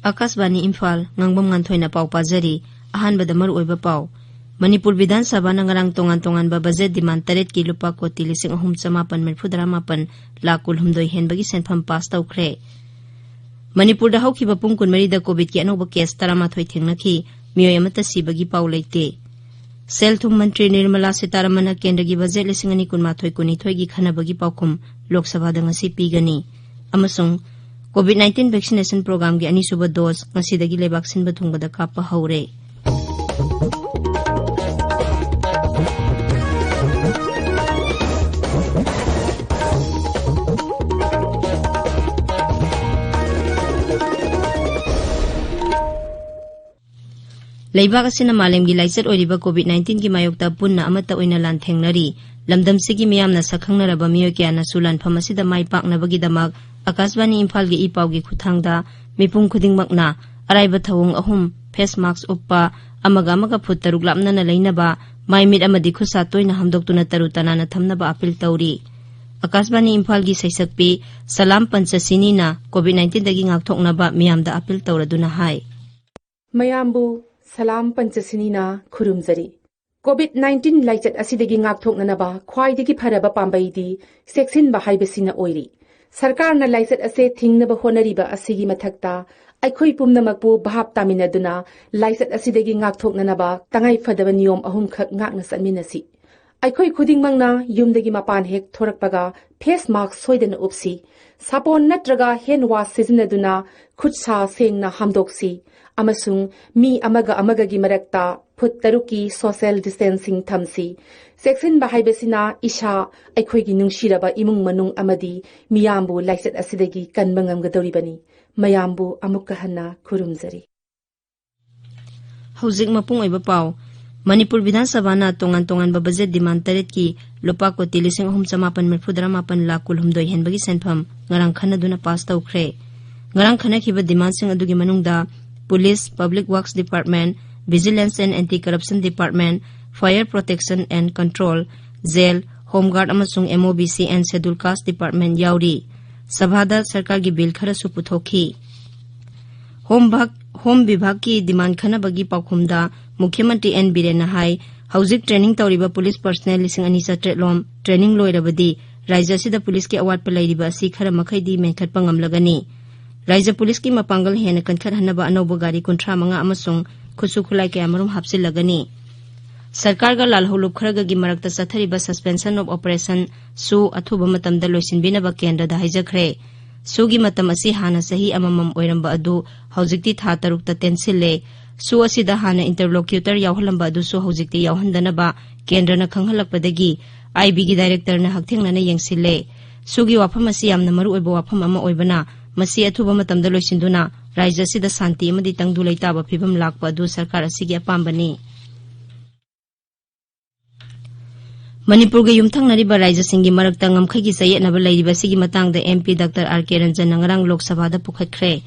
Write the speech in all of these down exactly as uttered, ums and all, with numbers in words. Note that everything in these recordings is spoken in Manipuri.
ꯑꯥꯀꯥꯁꯕꯥꯅꯤ ꯏꯝꯐꯥꯜ, ꯉꯥꯡꯕꯝ ꯉꯥꯟꯊꯣꯏꯅ ꯄꯥꯎ ꯄꯥꯖꯔꯤ꯫ ꯑꯍꯥꯟꯕꯗ ꯃꯔꯨꯑꯣꯏꯕ ꯄꯥꯎ꯫ ꯃꯅꯤꯄꯨꯔ ꯕꯤꯙꯥꯟ ꯁꯚꯥꯅ ꯉꯔꯥꯡ ꯇꯣꯉꯥꯟ ꯇꯣꯉꯥꯟꯕ ꯕꯖꯦꯠ ꯗꯤꯃꯥꯟ ꯇꯔꯦꯠꯀꯤ ꯂꯨꯄꯥ ꯀꯣꯇꯤ ꯂꯤꯁꯤꯡ ꯑꯍꯨꯝ ꯆꯃꯥꯄꯟ ꯃꯔꯤꯐꯨ ꯇꯔꯥꯃꯥꯄꯟ ꯂꯥꯈ ꯀꯨꯟꯍꯨꯝꯗꯣꯏ ꯍꯦꯟꯕꯒꯤ ꯁꯦꯟꯐꯝ ꯄꯥꯁ ꯇꯧꯈ꯭ꯔꯦ꯫ ꯃꯅꯤꯄꯨꯔꯗ ꯍꯧꯈꯤꯕ ꯄꯨꯡ ꯀꯨꯟꯃꯔꯤꯗ ꯀꯣꯚꯤꯗꯀꯤ ꯑꯅꯧꯕ ꯀꯦꯁ ꯇꯔꯥꯃꯥꯊꯣꯏ ꯊꯦꯡꯅꯈꯤ꯫ ꯃꯤꯑꯣꯏ ꯑꯃꯠꯇ ꯁꯤꯕꯒꯤ ꯄꯥꯎ ꯂꯩꯇꯦ꯫ ꯁꯦꯜ ꯊꯨꯝ ꯃꯟꯇ꯭ꯔꯤ ꯅꯤꯔꯃꯂꯥ ꯁꯤꯇꯥꯔꯥꯃꯟꯅ ꯀꯦꯟꯗ꯭ꯔꯒꯤ ꯕꯖꯦꯠ ꯂꯤꯁꯤꯡ ꯑꯅꯤ ꯀꯨꯟꯃꯥꯊꯣꯏ ꯀꯨꯟꯅꯤꯊꯣꯏꯒꯤ ꯈꯟꯅꯕꯒꯤ ꯄꯥꯎꯈꯨꯝ ꯂꯣꯛ ꯁꯚꯥꯗ ꯉꯁꯤ ꯄꯤꯒꯅꯤ꯫ ꯑꯃꯁꯨꯡ ꯀꯣꯚꯤꯗ ꯅꯥꯏꯟꯇꯤꯟ ꯚꯦꯛꯁꯤꯅꯦꯁꯟ ꯄ꯭ꯔꯣꯒ꯭ꯔꯥꯝꯒꯤ ꯑꯅꯤꯁꯨꯕ ꯗꯣꯁ ꯉꯁꯤꯗꯒꯤ ꯂꯩꯕꯥꯛ ꯁꯤꯟꯕ ꯊꯨꯡꯕꯗ ꯀꯥꯞꯄ ꯍꯧꯔꯦ꯫ ꯂꯩꯕꯥꯛ ꯑꯁꯤꯅ ꯃꯥꯂꯦꯝꯒꯤ ꯂꯥꯏꯆꯠ ꯑꯣꯏꯔꯤꯕ ꯀꯣꯚꯤꯗ ꯅꯥꯏꯟꯇꯤꯟꯒꯤ ꯃꯥꯌꯣꯛꯇ ꯄꯨꯟꯅ ꯑꯃꯠꯇ ꯑꯣꯏꯅ ꯂꯥꯟꯊꯦꯡꯅꯔꯤ꯫ ꯂꯝꯗꯝꯁꯤꯒꯤ ꯃꯤꯌꯥꯝꯅ ꯁꯛꯈꯪꯅꯔꯕ ꯃꯤꯑꯣꯏ ꯀꯌꯥꯅꯁꯨ ꯂꯥꯟꯐꯝ ꯑꯁꯤꯗ ꯃꯥꯏ ꯄꯥꯛꯅꯕꯒꯤꯗꯃꯛ ꯑꯥꯀꯥꯁꯕꯥꯅꯤ ꯏꯝꯐꯥꯜꯒꯤ ꯏ ꯄꯥꯎꯒꯤ ꯈꯨꯠꯊꯥꯡꯗ ꯃꯤꯄꯨꯝ ꯈꯨꯗꯤꯡꯃꯛꯅ ꯑꯔꯥꯏꯕ ꯊꯧꯑꯣꯡ ꯑꯍꯨꯝ, ꯐꯦꯁ ꯃꯥꯛꯁ ꯎꯞꯄ, ꯑꯃꯒ ꯑꯃꯒ ꯐꯨꯠ ꯇꯔꯨꯛ ꯂꯥꯞꯅꯅ ꯂꯩꯅꯕ, ꯃꯥꯏ ꯃꯤꯠ ꯑꯃꯗꯤ ꯈꯨꯠ ꯁꯥ ꯇꯣꯏꯅ ꯍꯥꯝꯗꯣꯛꯇꯨꯅ ꯇꯔꯨ ꯇꯅꯥꯟꯅ ꯊꯝꯅꯕ ꯑꯄꯤꯜ ꯇꯧꯔꯤ꯫ ꯑꯥꯀꯥꯁꯕꯥꯅꯤ ꯏꯝꯐꯥꯜꯒꯤ ꯁꯩꯁꯛꯄꯤ ꯁꯂꯥꯝ ꯄꯟꯆꯁꯤꯅꯤꯅ ꯀꯣꯚꯤꯗ ꯅꯥꯏꯟꯇꯤꯟꯗꯒꯤ ꯉꯥꯛꯊꯣꯛꯅꯕ ꯃꯤꯌꯥꯝꯗ ꯑꯄꯤꯜ ꯇꯧꯔꯗꯨꯅ ꯍꯥꯏ꯫ ꯃꯌꯥꯝꯕꯨ ꯁꯂꯥꯝ ꯄꯟꯆꯁꯤꯅꯤꯅ ꯈꯨꯔꯨꯝꯖꯔꯤ꯫ ꯀꯣꯚꯤꯗ ꯅꯥꯏꯟꯇꯤꯟ ꯂꯥꯏꯆꯠ ꯑꯁꯤꯗꯒꯤ ꯉꯥꯛꯊꯣꯛꯅꯅꯕ ꯈ꯭ꯋꯥꯏꯗꯒꯤ ꯐꯔꯕ ꯄꯥꯝꯕꯩꯗꯤ ꯆꯦꯛꯁꯤꯟꯕ ꯍꯥꯏꯕꯁꯤꯅ ꯑꯣꯏꯔꯤ꯫ ꯁꯔꯀꯥꯔꯅ ꯂꯥꯏꯆꯠ ꯑꯁꯦ ꯊꯤꯡꯅꯕ ꯍꯣꯠꯅꯔꯤꯕ ꯑꯁꯤꯒꯤ ꯃꯊꯛꯇ ꯑꯩꯈꯣꯏ ꯄꯨꯝꯅꯃꯛꯄꯨ ꯚꯥꯞ ꯇꯥꯃꯤꯟꯅꯗꯨꯅ ꯂꯥꯏꯆꯠ ꯑꯁꯤꯗꯒꯤ ꯉꯥꯛꯊꯣꯛꯅꯅꯕ ꯇꯉꯥꯏꯐꯗꯕ ꯅꯤꯌꯣꯝ ꯑꯍꯨꯝꯈꯛ ꯉꯥꯛꯅ ꯆꯠꯃꯤꯟꯅꯁꯤ꯫ ꯑꯩꯈꯣꯏ ꯈꯨꯗꯤꯡꯃꯛꯅ ꯌꯨꯝꯗꯒꯤ ꯃꯄꯥꯟ ꯍꯦꯛ ꯊꯣꯔꯛꯄꯒ ꯐꯦꯁ ꯃꯥꯛꯁ ꯁꯣꯏꯗꯅ ꯎꯞꯁꯤ꯫ ꯁꯥꯄꯣꯟ ꯅꯠꯇ꯭ꯔꯒ ꯍꯦꯟ ꯋꯥꯁ ꯁꯤꯖꯤꯟꯅꯗꯨꯅ ꯈꯨꯠ ꯁꯥ ꯁꯦꯡꯅ ꯍꯥꯝꯗꯣꯛꯁꯤ꯫ ꯑꯃꯁꯨꯡ ꯃꯤ ꯑꯃꯒ ꯑꯃꯒꯒꯤ ꯃꯔꯛꯇ ꯐꯨꯠ ꯇꯔꯨꯛꯀꯤ ꯁꯣꯁꯤꯌꯦꯜ ꯗꯤꯁꯇꯦꯟꯁꯤꯡ ꯊꯝꯁꯤ꯫ ꯆꯦꯛꯁꯤꯟꯕ ꯍꯥꯏꯕꯁꯤꯅ ꯏꯁꯥ, ꯑꯩꯈꯣꯏꯒꯤ ꯅꯨꯡꯁꯤꯔꯕ ꯏꯃꯨꯡ ꯃꯅꯨꯡ ꯑꯃꯗꯤ ꯃꯤꯌꯥꯝꯕꯨ ꯂꯥꯏꯆꯠ ꯑꯁꯤꯗꯒꯤ ꯀꯟꯕ ꯉꯝꯒꯗꯧꯔꯤꯕꯅꯤ꯫ ꯃꯌꯥꯝꯕꯨ ꯑꯃꯨꯛꯀ ꯍꯟꯅ ꯈꯨꯔꯨꯝꯖꯔꯤ꯫ ꯍꯧꯖꯤꯛ ꯃꯄꯨꯡ ꯑꯣꯏꯕ ꯄꯥꯎ꯫ ꯃꯅꯤꯄꯨꯔ ꯕꯤꯙꯥꯟ ꯁꯚꯥꯅ ꯇꯣꯉꯥꯟ ꯇꯣꯉꯥꯟꯕ ꯕꯖꯦꯠ ꯗꯤꯃꯥꯟ ꯇꯔꯦꯠꯀꯤ ꯂꯨꯄꯥ ꯀꯣꯇꯤ ꯂꯤꯁꯤꯡ ꯑꯍꯨꯝ ꯆꯃꯥꯄꯟ ꯃꯔꯤꯐꯨ ꯇꯔꯥꯃꯥꯄꯟ ꯂꯥꯈ ꯀꯨꯟꯍꯨꯝꯗꯣꯏ ꯍꯦꯟꯕꯒꯤ ꯁꯦꯟꯐꯝ ꯉꯔꯥꯡ ꯈꯟꯅꯗꯨꯅ ꯄꯥꯁ ꯇꯧꯈ꯭ꯔꯦ꯫ ꯉꯔꯥꯡ ꯈꯟꯅꯈꯤꯕ ꯗꯤꯃꯥꯟꯁꯤꯡ ꯑꯗꯨꯒꯤ ꯃꯅꯨꯡꯗ Police, Public Works Department, Vigilance and Anti-Corruption Department, Fire Protection and Control, Jail, Home Guard ꯑꯃꯁꯨꯡ MOBC and Scheduled Caste Department ꯌꯥꯎꯔꯤ꯫ ꯁꯚꯥꯗ ꯁꯔꯀꯥꯔꯒꯤ ꯕꯤꯜ ꯈꯔꯁꯨ ꯄꯨꯊꯣꯛꯈꯤ꯫ ꯍꯣꯝ ꯚꯥꯛ-, ꯍꯣꯝ ꯕꯤꯚꯥꯒꯀꯤ ꯗꯤꯃꯥꯟ ꯈꯟꯅꯕꯒꯤ ꯄꯥꯎꯈꯨꯝꯗ ꯃꯨꯈ꯭ꯌ ꯃꯟꯇ꯭ꯔꯤ ꯑꯦꯟ ꯕꯤꯔꯦꯟꯅ ꯍꯥꯏ, ꯍꯧꯖꯤꯛ ꯇ꯭ꯔꯦꯅꯤꯡ ꯇꯧꯔꯤꯕ ꯄꯨꯂꯤꯁ ꯄꯔꯁꯅꯦꯜ ꯂꯤꯁꯤꯡ ꯑꯅꯤ ꯆꯥꯇ꯭ꯔꯦꯠ ꯂꯣꯝ ꯇ꯭ꯔꯦꯅꯤꯡ ꯂꯣꯏꯔꯕꯗꯤ ꯔꯥꯖ꯭ꯌ ꯑꯁꯤꯗ ꯄꯨꯂꯤꯁꯀꯤ ꯑꯋꯥꯠꯄ ꯂꯩꯔꯤꯕ ꯑꯁꯤ ꯈꯔ ꯃꯈꯩꯗꯤ ꯃꯦꯟꯈꯠꯄ ꯉꯝꯂꯒꯅꯤ꯫ ꯔꯥꯖ꯭ꯌ ꯄꯨꯂꯤꯁꯀꯤ ꯃꯄꯥꯡꯒꯜ ꯍꯦꯟꯅ ꯀꯟꯈꯠꯍꯟꯅꯕ ꯑꯅꯧꯕ ꯒꯥꯔꯤ ꯀꯨꯟꯊ꯭ꯔꯥ ꯃꯉꯥ ꯑꯃꯁꯨꯡ ꯈꯨꯠꯁꯨ ꯈꯨꯠꯂꯥꯏ ꯀꯌꯥꯃꯔꯨꯝ ꯍꯥꯞꯆꯤꯜꯂꯒꯅꯤ꯫ ꯁꯔꯀꯥꯔꯒ ꯂꯥꯜꯍꯧꯂꯨꯞ ꯈꯔꯒꯒꯤ ꯃꯔꯛꯇ ꯆꯠꯊꯔꯤꯕ suspension of operation ꯁꯨ ꯑꯊꯨꯕ ꯃꯇꯝꯗ ꯂꯣꯏꯁꯤꯟꯕꯤꯅꯕ ꯀꯦꯟꯗ꯭ꯔꯗ ꯍꯥꯏꯖꯈ꯭ꯔꯦ꯫ ꯁꯨꯒꯤ ꯃꯇꯝ ꯑꯁꯤ ꯍꯥꯟꯅ ꯆꯍꯤ ꯑꯃꯃꯝ ꯑꯣꯏꯔꯝꯕ ꯑꯗꯨ ꯍꯧꯖꯤꯛꯇꯤ ꯊꯥ ꯇꯔꯨꯛꯇ ꯇꯦꯟꯁꯤꯜꯂꯦ꯫ ꯁꯨ ꯑꯁꯤꯗ ꯍꯥꯟꯅ interlocutor ꯌꯥꯎꯍꯜꯂꯝꯕ ꯑꯗꯨꯁꯨ ꯍꯧꯖꯤꯛꯇꯤ ꯌꯥꯎꯍꯟꯗꯅꯕ ꯀꯦꯟꯗ꯭ꯔꯅ ꯈꯪꯍꯜꯂꯛꯄꯗꯒꯤ IB ꯒꯤ director ꯅ ꯍꯛꯊꯦꯡꯅꯅ ꯌꯦꯡꯁꯤꯜꯂꯦ꯫ ꯁꯨꯒꯤ ꯋꯥꯐꯝ ꯑꯁꯤ ꯌꯥꯝꯅ ꯃꯔꯨ ꯑꯣꯏꯕ ꯋꯥꯐꯝ ꯑꯃ ꯑꯣꯏꯕꯅ ꯃꯁꯤ ꯑꯊꯨꯕ ꯃꯇꯝꯗ ꯂꯣꯏꯁꯤꯟꯗꯨꯅ ꯔꯥꯖ꯭ꯌ ꯑꯁꯤꯗ ꯁꯥꯟꯇꯤ ꯑꯃꯗꯤ ꯇꯪꯗꯨ ꯂꯩꯇꯥꯕ ꯐꯤꯕꯝ ꯂꯥꯛꯄ ꯑꯗꯨ ꯁꯔꯀꯥꯔ ꯑꯁꯤꯒꯤ ꯑꯄꯥꯝꯕꯅꯤ꯫ ꯃꯅꯤꯄꯨꯔꯒ ꯌꯨꯝꯊꯪꯅꯔꯤꯕ ꯔꯥꯖ꯭ꯌꯁꯤꯡꯒꯤ ꯃꯔꯛꯇ ꯉꯝꯈꯩꯒꯤ ꯆꯌꯦꯠꯅꯕ ꯂꯩꯔꯤꯕ ꯑꯁꯤꯒꯤ ꯃꯇꯥꯡꯗ MP ꯗꯥꯛꯇꯔ R K ꯔꯟꯖꯟꯅ ꯉꯔꯥꯡ ꯂꯣꯛ ꯁꯚꯥꯗ ꯄꯨꯈꯠꯈ꯭ꯔꯦ꯫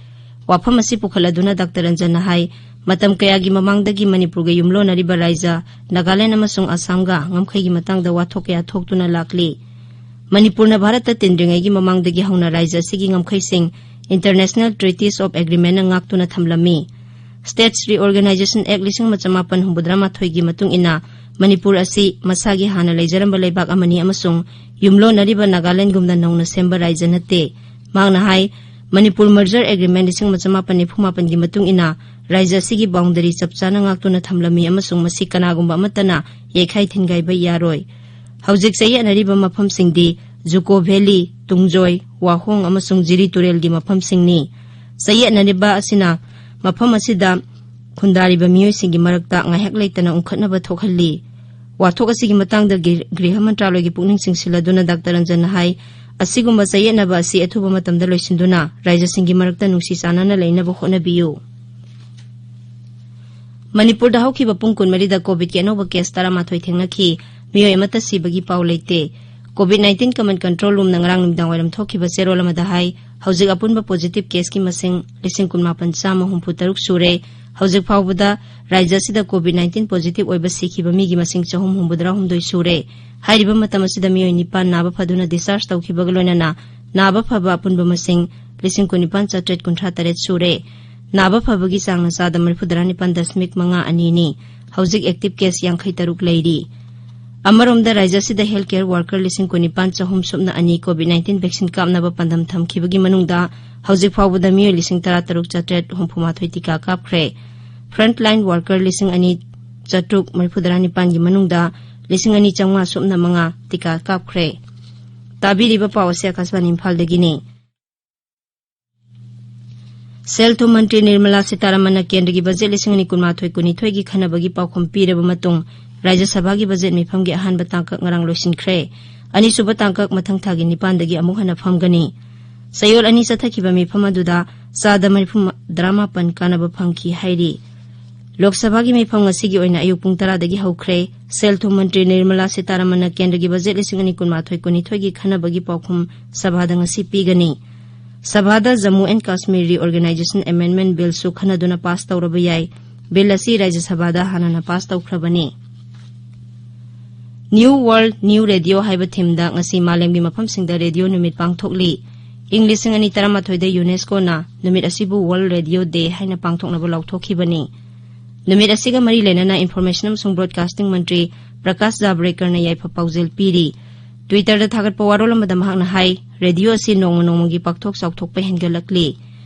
ꯋꯥꯐꯝ ꯑꯁꯤ ꯄꯨꯈꯠꯂꯗꯨꯅ ꯗꯥꯛꯇꯔ ꯔꯟꯖꯟꯅ ꯍꯥꯏ, ꯃꯇꯝ ꯀꯌꯥꯒꯤ ꯃꯃꯥꯡꯗꯒꯤ ꯃꯅꯤꯄꯨꯔꯒ ꯌꯨꯝꯂꯣꯟꯅꯔꯤꯕ ꯔꯥꯖ꯭ꯌ ꯅꯥꯒꯥꯂꯦꯟꯗ ꯑꯃꯁꯨꯡ ꯑꯁꯥꯝꯒ ꯉꯝꯈꯩꯒꯤ ꯃꯇꯥꯡꯗ ꯋꯥꯊꯣꯛ ꯀꯌꯥ ꯊꯣꯛꯇꯨꯅ ꯂꯥꯛꯂꯤ꯫ ꯃꯅꯤꯄꯨꯔꯅ ꯚꯥꯔꯠꯇ ꯇꯤꯟꯗ꯭ꯔꯤꯉꯩꯒꯤ ꯃꯃꯥꯡꯗꯒꯤ ꯍꯧꯅ ꯔꯥꯖ꯭ꯌ ꯑꯁꯤꯒꯤ ꯉꯝꯈꯩꯁꯤꯡ International Treaties of Agreement ꯅ ꯉꯥꯛꯇꯨꯅ ꯊꯝꯂꯝꯃꯤ꯫ States Reorganisation Act ꯂꯤꯁꯤꯡ ꯑꯃ ꯆꯃꯥꯄꯟ ꯍꯨꯝꯐꯨꯇꯔꯥ ꯃꯥꯊꯣꯏꯒꯤ ꯃꯇꯨꯡ ꯏꯟꯅ ꯃꯅꯤꯄꯨꯔ ꯑꯁꯤ ꯃꯁꯥꯒꯤ ꯍꯥꯟꯅ ꯂꯩꯖꯔꯝꯕ ꯂꯩꯕꯥꯛ ꯑꯃꯅꯤ ꯑꯃꯁꯨꯡ ꯌꯨꯝꯂꯣꯟꯅꯔꯤꯕ ꯅꯥꯒꯥꯂꯦꯟꯗꯒꯨꯝꯅ ꯅꯧꯅ ꯁꯦꯝꯕ ꯔꯥꯖ꯭ꯌ ꯅꯠꯇꯦ꯫ ꯃꯍꯥꯛꯅ ꯍꯥꯏ, ꯃꯅꯤꯄꯨꯔ Merger Agreement ꯂꯤꯁꯤꯡ ꯑꯃ ꯆꯃꯥꯄꯟ ꯅꯤꯐꯨ ꯃꯥꯄꯟꯒꯤ ꯃꯇꯨꯡ ꯏꯟꯅ ꯔꯥꯖ꯭ꯌ ꯑꯁꯤꯒꯤ boundary ꯆꯞ ꯆꯥꯅ ꯉꯥꯛꯇꯨꯅ ꯊꯝꯂꯝꯃꯤ ꯑꯃꯁꯨꯡ ꯃꯁꯤ ꯀꯅꯥꯒꯨꯝꯕ ꯑꯃꯠꯇꯅ ꯌꯩꯈꯥꯏ ꯊꯤꯟꯒꯥꯏꯕ ꯌꯥꯔꯣꯏ꯫ ꯍꯧꯖꯤꯛ ꯆꯌꯦꯠꯅꯔꯤꯕ ꯃꯐꯝꯁꯤꯡꯗꯤ ꯖꯨꯀꯣ Valley, ꯇꯨꯡꯖꯣꯏ, ꯋꯥꯍꯣꯡ ꯑꯃꯁꯨꯡ ꯖꯤꯔꯤ ꯇꯨꯔꯦꯜꯒꯤ ꯃꯐꯝꯁꯤꯡꯅꯤ꯫ ꯆꯌꯦꯠꯅꯔꯤꯕ ꯑꯁꯤꯅ ꯃꯐꯝ ꯑꯁꯤꯗ ꯈꯨꯟꯗꯥꯔꯤꯕ ꯃꯤꯑꯣꯏꯁꯤꯡꯒꯤ ꯃꯔꯛꯇ ꯉꯥꯏꯍꯥꯛ ꯂꯩꯇꯅ ꯎꯪꯈꯠꯅꯕ ꯊꯣꯛꯍꯜꯂꯤ꯫ ꯋꯥꯊꯣꯛ ꯑꯁꯤꯒꯤ ꯃꯇꯥꯡꯗ ꯒꯤ-, ꯒ꯭ꯔꯤꯍ ꯃꯟꯇ꯭ꯔꯥꯂꯣꯏꯒꯤ ꯄꯨꯛꯅꯤꯡ ꯆꯤꯡꯁꯤꯜꯂꯗꯨꯅ ꯗꯥꯛꯇꯔ ꯔꯟꯖꯟꯅ ꯍꯥꯏ, ꯑꯁꯤꯒꯨꯝꯕ ꯆꯌꯦꯠꯅꯕ ꯑꯁꯤ ꯑꯊꯨꯕ ꯃꯇꯝꯗ ꯂꯣꯏꯁꯤꯟꯗꯨꯅ ꯔꯥꯖ꯭ꯌꯁꯤꯡꯒꯤ ꯃꯔꯛꯇ ꯅꯨꯡꯁꯤ ꯆꯥꯟꯅꯅ ꯂꯩꯅꯕ ꯍꯣꯠꯅꯕꯤꯌꯨ꯫ ꯃꯅꯤꯄꯨꯔꯗ ꯍꯧꯈꯤꯕ ꯄꯨꯡ ꯀꯨꯟꯃꯔꯤꯗ COVID ꯀꯤ ꯑꯅꯧꯕ case ꯇꯔꯥꯃꯥꯊꯣꯏ ꯊꯦꯡꯅꯈꯤ꯫ ꯃꯤꯑꯣꯏ ꯑꯃꯠꯇ ꯁꯤꯕꯒꯤ ꯄꯥꯎ ꯂꯩꯇꯦ꯫ COVID nineteen Command Control Roomꯅ ꯉꯔꯥꯡ ꯅꯨꯃꯤꯗꯥꯡ ꯋꯥꯏꯔꯝ ꯊꯣꯛꯈꯤꯕ ꯆꯦꯔꯣꯜ ꯑꯃꯗ ꯍꯥꯏ, ꯍꯧꯖꯤꯛ ꯑꯄꯨꯟꯕ positive caseꯀꯤ ꯃꯁꯤꯡ ꯂꯤꯁꯤꯡ ꯀꯨꯟ ꯃꯥꯄꯟ ꯆꯥꯝꯃ ꯍꯨꯝꯐꯨ ꯇꯔꯨꯛ ꯁꯨꯔꯦ꯫ ꯍꯧꯖꯤꯛ ꯐꯥꯎꯕꯗ ꯔꯥꯖ꯭ꯌ ꯑꯁꯤꯗ COVID nineteen positive ꯑꯣꯏꯕ ꯁꯤꯈꯤꯕ ꯃꯤꯒꯤ ꯃꯁꯤꯡ ꯆꯍꯨꯝ ꯍꯨꯝꯐꯨꯇꯔꯥ ꯍꯨꯝꯗꯣꯏ ꯁꯨꯔꯦ꯫ ꯍꯥꯏꯔꯤꯕ ꯃꯇꯝ ꯑꯁꯤꯗ ꯃꯤꯑꯣꯏ ꯅꯤꯄꯥꯟ ꯅꯥꯕ ꯐꯗꯨꯅ discharge ꯇꯧꯈꯤꯕꯒ ꯂꯣꯏꯅꯅ ꯅꯥꯕ ꯐꯕ ꯑꯄꯨꯟꯕ ꯃꯁꯤꯡ ꯂꯤꯁꯤꯡ ꯀꯨꯟꯅꯤꯄꯥꯟ ꯆꯥꯇ꯭ꯔꯦꯠ ꯀꯨꯟꯊ꯭ꯔꯥ ꯇꯔꯦꯠ ꯁꯨꯔꯦ꯫ ꯅꯥꯕ ꯐꯕꯒꯤ ꯆꯥꯡꯅ ꯆꯥꯗ ꯃꯔꯤꯐꯨꯇꯔꯥ ꯅꯤꯄꯥꯟ ꯗꯁꯃꯤꯛ ꯃꯉꯥ ꯑꯅꯤꯅꯤ꯫ ꯍꯧꯖꯤꯛ active case ꯌꯥꯡꯈꯩ ꯇꯔꯨꯛ ꯂꯩꯔꯤ꯫ ꯑꯃꯔꯣꯝꯗ, ꯔꯥꯖ꯭ꯌ ꯑꯁꯤꯗ health care worker ꯂꯤꯁꯤꯡ ꯀꯨꯟꯅꯤꯄꯥꯟ ꯆꯍꯨꯝ ꯁꯨꯞꯅ ꯑꯅꯤ COVID nineteen vaccine ꯀꯥꯞꯅꯕ ꯄꯥꯟꯗꯝ ꯊꯝꯈꯤꯕꯒꯤ ꯃꯅꯨꯡꯗ ꯍꯧꯖꯤꯛ ꯐꯥꯎꯕꯗ ꯃꯤꯑꯣꯏ ꯂꯤꯁꯤꯡ ꯇꯔꯥ ꯇꯔꯨꯛ ꯆꯥꯇ꯭ꯔꯦꯠ ꯍꯨꯝꯐꯨ ꯃꯥꯊꯣꯏ ꯇꯤꯀꯥ ꯀꯥꯞꯈ꯭ꯔꯦ꯫ Frontline worker ꯂꯤꯁꯤꯡ ꯑꯅꯤ ꯆꯥꯇ꯭ꯔꯨꯛ ꯃꯔꯤꯐꯨꯇꯔꯥ ꯅꯤꯄꯥꯟꯒꯤ ꯃꯅꯨꯡꯗ ꯂꯤꯁꯤꯡ ꯑꯅꯤ ꯆꯥꯝꯃꯉꯥ ꯁꯨꯞꯅ ꯃꯉꯥ ꯇꯤꯀꯥ ꯀꯥꯞꯈ꯭ꯔꯦ꯫ ꯇꯥꯕꯤꯔꯤꯕ ꯄꯥꯎ ꯑꯁꯤ ꯑꯥꯀꯥꯁꯕꯥꯅꯤ ꯏꯝꯐꯥꯜꯗꯒꯤꯅꯤ꯫ ꯁꯦꯜ ꯊꯨꯝ ꯃꯟꯇ꯭ꯔꯤ ꯅꯤꯔꯃꯂꯥ ꯁꯤꯇꯥꯔꯥꯃꯟꯅ ꯀꯦꯟꯗ꯭ꯔꯒꯤ ꯕꯖꯦꯠ ꯂꯤꯁꯤꯡ ꯑꯅꯤ ꯀꯨꯟꯃꯥꯊꯣꯏ ꯀꯨꯟꯅꯤꯊꯣꯏꯒꯤ ꯈꯟꯅꯕꯒꯤ ꯄꯥꯎꯈꯨꯝ ꯄꯤꯔꯕ ꯃꯇꯨꯡ, ꯔꯥꯖ꯭ꯌ ꯁꯚꯥꯒꯤ ꯕꯖꯦꯠ ꯃꯤꯐꯝꯒꯤ ꯑꯍꯥꯟꯕ ꯇꯥꯡꯀꯛ ꯉꯔꯥꯡ ꯂꯣꯏꯁꯤꯟꯈ꯭ꯔꯦ꯫ ꯑꯅꯤꯁꯨꯕ ꯇꯥꯡꯀꯛ ꯃꯊꯪ ꯊꯥꯒꯤ ꯅꯤꯄꯥꯟꯗꯒꯤ ꯑꯃꯨꯛ ꯍꯟꯅ ꯐꯝꯒꯅꯤ꯫ ꯆꯌꯣꯜ ꯑꯅꯤ ꯆꯠꯊꯈꯤꯕ ꯃꯤꯐꯝ ꯑꯗꯨꯗ ꯆꯥꯗ ꯃꯔꯤꯐꯨ ꯇꯔꯥꯃꯥꯄꯟ ꯀꯥꯟꯅꯕ ꯐꯪꯈꯤ ꯍꯥꯏꯔꯤ꯫ ꯂꯣꯛ ꯁꯚꯥꯒꯤ ꯃꯤꯐꯝ ꯉꯁꯤꯒꯤ ꯑꯣꯏꯅ ꯑꯌꯨꯛ ꯄꯨꯡ ꯇꯔꯥꯗꯒꯤ ꯍꯧꯈ꯭ꯔꯦ꯫ ꯁꯦꯜ ꯊꯨꯝ ꯃꯟꯇ꯭ꯔꯤ ꯅꯤꯔꯃꯂꯥ ꯁꯤꯇꯥꯔꯥꯃꯟꯅ ꯀꯦꯟꯗ꯭ꯔꯒꯤ ꯕꯖꯦꯠ ꯂꯤꯁꯤꯡ ꯑꯅꯤ ꯀꯨꯟꯃꯥꯊꯣꯏ ꯀꯨꯟꯅꯤꯊꯣꯏꯒꯤ ꯈꯟꯅꯕꯒꯤ ꯄꯥꯎꯈꯨꯝ ꯁꯚꯥꯗ ꯉꯁꯤ ꯄꯤꯒꯅꯤ꯫ ꯁꯚꯥꯗ Jammu and Kashmir Reorganization Amendment Billꯁꯨ ꯈꯟꯅꯗꯨꯅ pass ꯇꯧꯔꯕ ꯌꯥꯏ꯫ Bill ꯑꯁꯤ ꯔꯥꯖ꯭ꯌ ꯁꯚꯥꯗ ꯍꯥꯟꯅꯅ pass ꯇꯧꯈ꯭ꯔꯕꯅꯤ꯫ New World New Radio ꯍꯥꯏꯕ themeꯗ ꯉꯁꯤ ꯃꯥꯂꯦꯝꯒꯤ ꯃꯐꯝꯁꯤꯡꯗ ꯔꯦꯗꯤꯑꯣ ꯅꯨꯃꯤꯠ ꯄꯥꯡꯊꯣꯛꯂꯤ꯫ ꯏꯪ ꯂꯤꯁꯤꯡ ꯑꯅꯤ ꯇꯔꯥꯃꯥꯊꯣꯏꯗ UNESCOꯅ ꯅꯨꯃꯤꯠ ꯑꯁꯤꯕꯨ World Radio Day ꯍꯥꯏꯅ ꯄꯥꯡꯊꯣꯛꯅꯕ ꯂꯥꯎꯊꯣꯛꯈꯤꯕꯅꯤ꯫ ꯅꯨꯃꯤꯠ ꯑꯁꯤꯒ ꯃꯔꯤ ꯂꯩꯅꯅ Information ꯑꯃꯁꯨꯡ Broadcasting ꯃꯟꯇ꯭ꯔꯤ ꯄ꯭ꯔꯀꯥꯁ ꯖꯥꯕ꯭ꯔꯦꯀꯔꯅ ꯌꯥꯏꯐ ꯄꯥꯎꯖꯦꯜ ꯄꯤꯔꯤ꯫ Twitterꯗ ꯊꯥꯒꯠꯄ ꯋꯥꯔꯣꯜ ꯑꯃꯗ ꯃꯍꯥꯛꯅ ꯍꯥꯏ, ꯔꯦꯗꯤꯑꯣ ꯑꯁꯤ ꯅꯣꯡꯃ ꯅꯣꯡꯃꯒꯤ ꯄꯥꯛꯊꯣꯛ ꯆꯥꯎꯊꯣꯛꯄ ꯍꯦꯟꯒꯠꯂꯛꯂꯤ꯫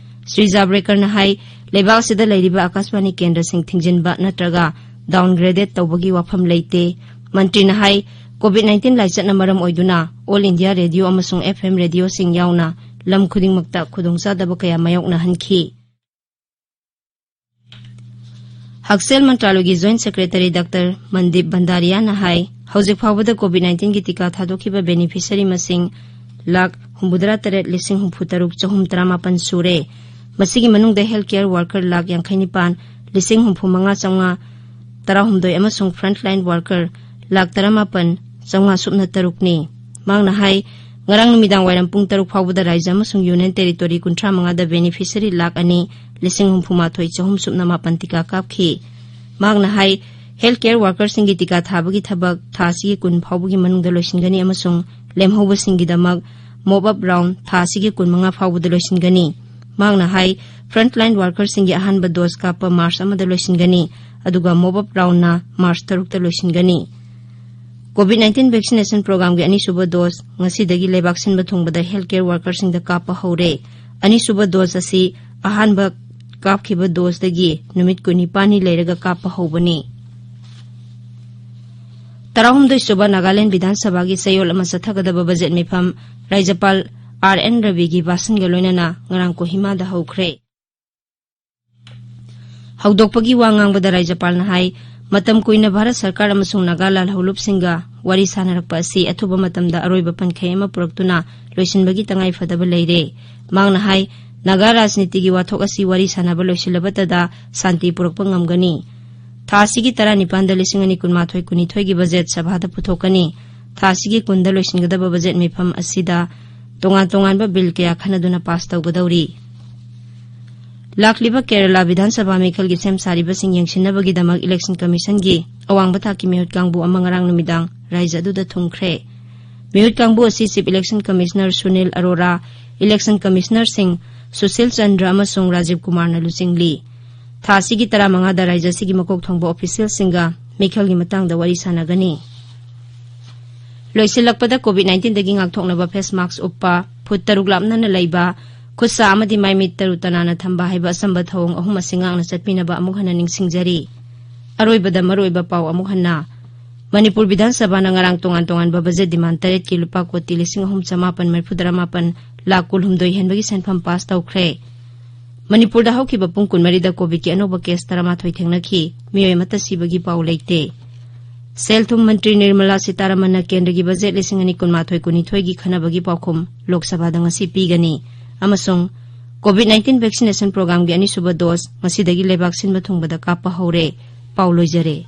ꯁ꯭ꯔꯤ ꯖꯥꯕ꯭ꯔꯦꯀꯔꯅ ꯍꯥꯏ, ꯂꯩꯕꯥꯛ ꯑꯁꯤꯗ ꯂꯩꯔꯤꯕ ꯑꯥꯀꯥꯁꯕꯥꯅꯤ ꯀꯦꯟꯗ꯭ꯔꯁꯤꯡ ꯊꯤꯡꯖꯤꯟꯕ ꯅꯠꯇ꯭ꯔꯒ downgraded ꯇꯧꯕꯒꯤ ꯋꯥꯐꯝ ꯂꯩꯇꯦ꯫ ꯃꯟꯇ꯭ꯔꯤꯅ ꯍꯥꯏ, COVID nineteen ꯂꯥꯏꯆꯠꯅ ꯃꯔꯝ ꯑꯣꯏꯗꯨꯅ All India Radio ꯑꯃꯁꯨꯡ FM ꯔꯦꯗꯤꯑꯣꯁꯤꯡ ꯌꯥꯎꯅ ꯂꯝ ꯈꯨꯗꯤꯡꯃꯛꯇ ꯈꯨꯗꯣꯡꯆꯥꯗꯕ ꯀꯌꯥ ꯃꯥꯌꯣꯛꯅꯍꯟꯈꯤ꯫ ꯍꯛꯁꯦꯜ ꯃꯟꯇ꯭ꯔꯥꯂꯣꯏꯒꯤ Joint Secretary Doctor ꯃꯟꯗꯤꯞ ꯚꯟꯗꯥꯔꯤꯌꯥꯅ ꯍꯥꯏ, ꯍꯧꯖꯤꯛ ꯐꯥꯎꯕꯗ COVID nineteenꯒꯤ ꯇꯤꯀꯥ ꯊꯥꯗꯣꯛꯈꯤꯕ beneficiary ꯃꯁꯤꯡ ꯂꯥꯈ ꯍꯨꯝꯐꯨꯇꯔꯥ ꯇꯔꯦꯠ ꯂꯤꯁꯤꯡ ꯍꯨꯝꯐꯨ ꯇꯔꯨꯛ ꯆꯍꯨꯝ ꯇꯔꯥꯃꯥꯄꯟ ꯁꯨꯔꯦ꯫ ꯃꯁꯤꯒꯤ ꯃꯅꯨꯡꯗ health care worker ꯂꯥꯈ ꯌꯥꯡꯈꯩ ꯅꯤꯄꯥꯟ ꯂꯤꯁꯤꯡ ꯍꯨꯝꯐꯨ ꯃꯉꯥ ꯆꯥꯝꯃꯉꯥ ꯇꯔꯥꯍꯨꯝꯗꯣꯏ ꯑꯃꯁꯨꯡ frontline worker ꯂꯥꯈ ꯇꯔꯥꯃꯥꯄꯟ ꯆꯥꯝꯃꯉꯥ ꯁꯨꯞꯅ ꯇꯔꯨꯛꯅꯤ꯫ ꯃꯍꯥꯛꯅ ꯍꯥꯏ, ꯉꯔꯥꯡ ꯅꯨꯃꯤꯗꯥꯡ ꯋꯥꯏꯔꯝ ꯄꯨꯡ ꯇꯔꯨꯛ ꯐꯥꯎꯕꯗ ꯔꯥꯖ꯭ꯌ ꯑꯃꯁꯨꯡ ꯌꯨꯅꯤꯌꯟ ꯇꯦꯔꯤꯇꯣꯔꯤ ꯀꯨꯟꯊ꯭ꯔꯥ ꯃꯉꯥꯗ ꯕꯦꯅꯤꯐꯤꯁꯔꯤ ꯂꯥꯈ ꯑꯅꯤ ꯂꯤꯁꯤꯡ ꯍꯨꯝꯐꯨ ꯃꯥꯊꯣꯏ ꯆꯍꯨꯝ ꯁꯨꯞꯅ ꯃꯥꯄꯟ ꯇꯤꯀꯥ ꯀꯥꯞꯈꯤ꯫ ꯃꯍꯥꯛꯅ ꯍꯥꯏ, ꯍꯦꯜꯊ ꯀꯦꯌꯔ ꯋꯥꯔꯀꯔꯁꯤꯡꯒꯤ ꯇꯤꯀꯥ ꯊꯥꯕꯒꯤ ꯊꯕꯛ ꯊꯥ ꯑꯁꯤꯒꯤ ꯀꯨꯟ ꯐꯥꯎꯕꯒꯤ ꯃꯅꯨꯡꯗ ꯂꯣꯏꯁꯤꯟꯒꯅꯤ ꯑꯃꯁꯨꯡ ꯂꯦꯝꯍꯧꯕꯁꯤꯡꯒꯤꯗꯃꯛ ꯃꯣꯞ ꯑꯞ ꯔꯥꯎꯟ ꯊꯥ ꯑꯁꯤꯒꯤ ꯀꯨꯟꯃꯉꯥ ꯐꯥꯎꯕꯗ ꯂꯣꯏꯁꯤꯟꯒꯅꯤ꯫ ꯃꯍꯥꯛꯅ ꯍꯥꯏ, ꯐ꯭ꯔꯟꯠꯂꯥꯏꯟ ꯋꯥꯔꯀꯔꯁꯤꯡꯒꯤ ꯑꯍꯥꯟꯕ ꯗꯣꯁ ꯀꯥꯞꯄ ꯃꯥꯔꯆ ꯑꯃꯗ ꯂꯣꯏꯁꯤꯟꯒꯅꯤ, ꯑꯗꯨꯒ ꯃꯣꯞ ꯑꯞ ꯔꯥꯎꯟꯅ ꯃꯥꯔꯆ ꯇꯔꯨꯛꯇ ꯂꯣꯏꯁꯤꯟꯒꯅꯤ꯫ ꯀꯣꯚꯤꯗ ꯅꯥꯏꯟꯇꯤꯟ ꯚꯦꯛꯁꯤꯅꯦꯁꯟ ꯄ꯭ꯔꯣꯒ꯭ꯔꯥꯝꯒꯤ ꯑꯅꯤꯁꯨꯕ ꯗꯣꯁ ꯉꯁꯤꯗꯒꯤ ꯂꯩꯕꯥꯛ ꯁꯤꯟꯕ ꯊꯨꯡꯕꯗ ꯍꯦꯜꯊ ꯀꯦꯌꯔ ꯋꯥꯔꯀꯔꯁꯤꯡꯗ ꯀꯥꯞꯄ ꯍꯧꯔꯦ꯫ ꯑꯅꯤꯁꯨꯕ ꯗꯣꯁ ꯑꯁꯤ ꯑꯍꯥꯟꯕ ꯀꯥꯞꯈꯤꯕ ꯗꯣꯁꯇꯒꯤ ꯅꯨꯃꯤꯠ ꯀꯨꯟꯅꯤꯄꯥꯟꯅꯤ ꯂꯩꯔꯒ ꯀꯥꯞꯄ ꯍꯧꯕꯅꯤ꯫ ꯇꯔꯥꯍꯨꯝꯗꯣꯏ ꯁꯨꯕ ꯅꯥꯒꯥꯂꯦꯟ ꯕꯤꯙꯥꯟ ꯁꯚꯥꯒꯤ ꯆꯌꯣꯜ ꯑꯃ ꯆꯠꯊꯒꯗꯕ ꯕꯖꯦꯠ ꯃꯤꯐꯝ ꯔꯥꯖ꯭ꯌꯄꯥꯜ ꯑꯥꯔ ꯑꯦꯟ ꯔꯕꯤꯒꯤ ꯚꯥꯁꯟꯒ ꯂꯣꯏꯅꯅ ꯉꯔꯥꯡ ꯀꯣꯍꯤꯃꯥꯗ ꯍꯧꯈ꯭ꯔꯦ꯫ ꯍꯧꯗꯣꯛꯄꯒꯤ ꯋꯥ ꯉꯥꯡꯕꯗ ꯔꯥꯖ꯭ꯌꯄꯥꯜꯅ ꯍꯥꯏ, ꯃꯇꯝ ꯀꯨꯏꯅ ꯚꯥꯔꯠ ꯁꯔꯀꯥꯔ ꯑꯃꯁꯨꯡ ꯅꯥꯒꯥ ꯂꯥꯜꯍꯧꯂꯨꯞꯁꯤꯡꯒ ꯋꯥꯔꯤ ꯁꯥꯟꯅꯔꯛꯄ ꯑꯁꯤ ꯑꯊꯨꯕ ꯃꯇꯝꯗ ꯑꯔꯣꯏꯕ ꯄꯟꯈꯩ ꯑꯃ ꯄꯨꯔꯛꯇꯨꯅ ꯂꯣꯏꯁꯤꯟꯕꯒꯤ ꯇꯉꯥꯏ ꯐꯗꯕ ꯂꯩꯔꯦ꯫ ꯃꯍꯥꯛꯅ ꯍꯥꯏ, ꯅꯥꯒꯥ ꯔꯥꯖꯅꯤꯇꯤꯒꯤ ꯋꯥꯊꯣꯛ ꯑꯁꯤ ꯋꯥꯔꯤ ꯁꯥꯟꯅꯕ ꯂꯣꯏꯁꯤꯜꯂꯕꯇꯗ ꯁꯥꯟꯇꯤ ꯄꯨꯔꯛꯄ ꯉꯝꯒꯅꯤ꯫ ꯊꯥ ꯑꯁꯤꯒꯤ ꯇꯔꯥꯅꯤꯄꯥꯟꯗ ꯂꯤꯁꯤꯡ ꯑꯅꯤ ꯀꯨꯟꯃꯥꯊꯣꯏ ꯀꯨꯟꯅꯤꯊꯣꯏꯒꯤ ꯕꯖꯦꯠ ꯁꯚꯥꯗ ꯄꯨꯊꯣꯛꯀꯅꯤ꯫ ꯊꯥ ꯑꯁꯤꯒꯤ ꯀꯨꯟꯗ ꯂꯣꯏꯁꯤꯟꯒꯗꯕ ꯕꯖꯦꯠ ꯃꯤꯐꯝ ꯑꯁꯤꯗ ꯇꯣꯉꯥꯟ ꯇꯣꯉꯥꯟꯕ ꯕꯤꯜ ꯀꯌꯥ ꯈꯟꯅꯗꯨꯅ ꯄꯥꯁ ꯇꯧꯒꯗꯧꯔꯤ꯫ ꯂꯥꯛꯂꯤꯕ ꯀꯦꯔꯂꯥ ꯕꯤꯙꯥꯟ ꯁꯚꯥ ꯃꯤꯈꯜꯒꯤ ꯁꯦꯝ ꯁꯥꯔꯤꯕꯁꯤꯡ ꯌꯦꯡꯁꯤꯟꯅꯕꯒꯤꯗꯃꯛ ꯏꯂꯦꯛꯁꯟ ꯀꯃꯤꯁꯟꯒꯤ ꯑꯋꯥꯡꯕ ꯊꯥꯛꯀꯤ ꯃꯤꯍꯨꯠ ꯀꯥꯡꯕꯨ ꯑꯃ ꯉꯔꯥꯡ ꯅꯨꯃꯤꯗꯥꯡ ꯔꯥꯏꯖ꯭ꯌ ꯑꯗꯨꯗ ꯊꯨꯡꯈ꯭ꯔꯦ꯫ ꯃꯤꯍꯨꯠ ꯀꯥꯡꯕꯨ ꯑꯁꯤ chief election commissioner Sunil Arora, election ꯀꯃꯤꯁꯅꯔꯁꯤꯡ ꯁꯨꯁꯤꯜ ꯆꯟꯗ꯭ꯔ ꯑꯃꯁꯨꯡ ꯔꯥꯖꯤꯕ ꯀꯨꯃꯥꯔꯅ ꯂꯨꯆꯤꯡꯂꯤ꯫ ꯊꯥ ꯑꯁꯤꯒꯤ ꯇꯔꯥꯃꯉꯥꯗ ꯔꯥꯏꯖ꯭ꯌ ꯑꯁꯤꯒꯤ ꯃꯀꯣꯛ ꯊꯣꯡꯕ ꯑꯣꯐꯤꯁꯤꯌꯦꯜꯁꯤꯡꯒ ꯃꯤꯈꯜꯒꯤ ꯃꯇꯥꯡꯗ ꯋꯥꯔꯤ ꯁꯥꯟꯅꯒꯅꯤ꯫ ꯂꯣꯏꯁꯤꯜꯂꯛꯄꯗ, ꯀꯣꯚꯤꯗ ꯅꯥꯏꯟꯇꯤꯟꯗꯒꯤ ꯉꯥꯛꯊꯣꯛꯅꯕ ꯐꯦꯁ ꯃꯥꯛꯁ ꯎꯞꯄ, ꯐꯨꯠ ꯇꯔꯨꯛ ꯂꯥꯞꯅꯅ ꯂꯩꯕ, ꯈꯨꯠ ꯁꯥ ꯑꯃꯗꯤ ꯃꯥꯏ ꯃꯤꯠ ꯇꯔꯨ ꯇꯅꯥꯟꯅ ꯊꯝꯕ ꯍꯥꯏꯕ ꯑꯆꯝꯕ ꯊꯧꯑꯣꯡ ꯑꯍꯨꯝ ꯑꯁꯤ ꯉꯥꯛꯅ ꯆꯠꯄꯤꯅꯕ ꯑꯃꯨꯛ ꯍꯟꯅ ꯅꯤꯡꯁꯤꯡꯖꯔꯤ꯫ ꯑꯔꯣꯏꯕꯗ ꯃꯔꯨꯑꯣꯏꯕ ꯄꯥꯎ ꯑꯃꯨꯛ ꯍꯟꯅ꯫ ꯃꯅꯤꯄꯨꯔ ꯕꯤꯙꯥꯟ ꯁꯚꯥꯅ ꯉꯔꯥꯡ ꯇꯣꯉꯥꯟ ꯇꯣꯉꯥꯟꯕ ꯕꯖꯦꯠ ꯗꯤꯃꯥꯟ ꯇꯔꯦꯠꯀꯤ ꯂꯨꯄꯥ ꯀꯣꯇꯤ ꯂꯤꯁꯤꯡ ꯑꯍꯨꯝ ꯆꯃꯥꯄꯟ ꯃꯔꯤꯐꯨ ꯇꯔꯥꯃꯥꯄꯟ ꯂꯥꯈ ꯀꯨꯜꯍꯨꯝꯗꯣꯏ ꯍꯦꯟꯕꯒꯤ ꯁꯦꯟꯐꯝ ꯄꯥꯁ ꯇꯧꯈ꯭ꯔꯦ꯫ ꯃꯅꯤꯄꯨꯔꯗ ꯍꯧꯈꯤꯕ ꯄꯨꯡ ꯀꯨꯟꯃꯔꯤꯗ ꯀꯣꯚꯤꯗꯀꯤ ꯑꯅꯧꯕ ꯀꯦꯁ ꯇꯔꯥꯃꯥꯊꯣꯏ ꯊꯦꯡꯅꯈꯤ꯫ ꯃꯤꯑꯣꯏ ꯑꯃꯠꯇ ꯁꯤꯕꯒꯤ ꯄꯥꯎ ꯂꯩꯇꯦ꯫ ꯁꯦꯜ ꯊꯨꯝ ꯃꯟꯇ꯭ꯔꯤ ꯅꯤꯔꯃꯂꯥ ꯁꯤꯇꯥꯔꯥꯃꯟꯅ ꯀꯦꯟꯗ꯭ꯔꯒꯤ ꯕꯖꯦꯠ ꯂꯤꯁꯤꯡ ꯑꯅꯤ ꯀꯨꯟꯃꯥꯊꯣꯏ ꯀꯨꯟꯅꯤꯊꯣꯏꯒꯤ ꯈꯟꯅꯕꯒꯤ ꯄꯥꯎꯈꯨꯝ ꯂꯣꯛ ꯁꯚꯥꯗ ꯉꯁꯤ ꯄꯤꯒꯅꯤ꯫ ꯑꯃꯁꯨꯡ ꯀꯣꯚꯤꯗ ꯅꯥꯏꯟꯇꯤꯟ ꯚꯦꯛꯁꯤꯅꯦꯁꯟ ꯄ꯭ꯔꯣꯒ꯭ꯔꯥꯝꯒꯤ ꯑꯅꯤꯁꯨꯕ ꯗꯣꯁ ꯉꯁꯤꯗꯒꯤ ꯂꯩꯕꯥꯛ ꯁꯤꯟꯕ ꯊꯨꯡꯕꯗ ꯀꯥꯞꯄ ꯍꯧꯔꯦ꯫ ꯄꯥꯎ ꯂꯣꯏꯖꯔꯦ꯫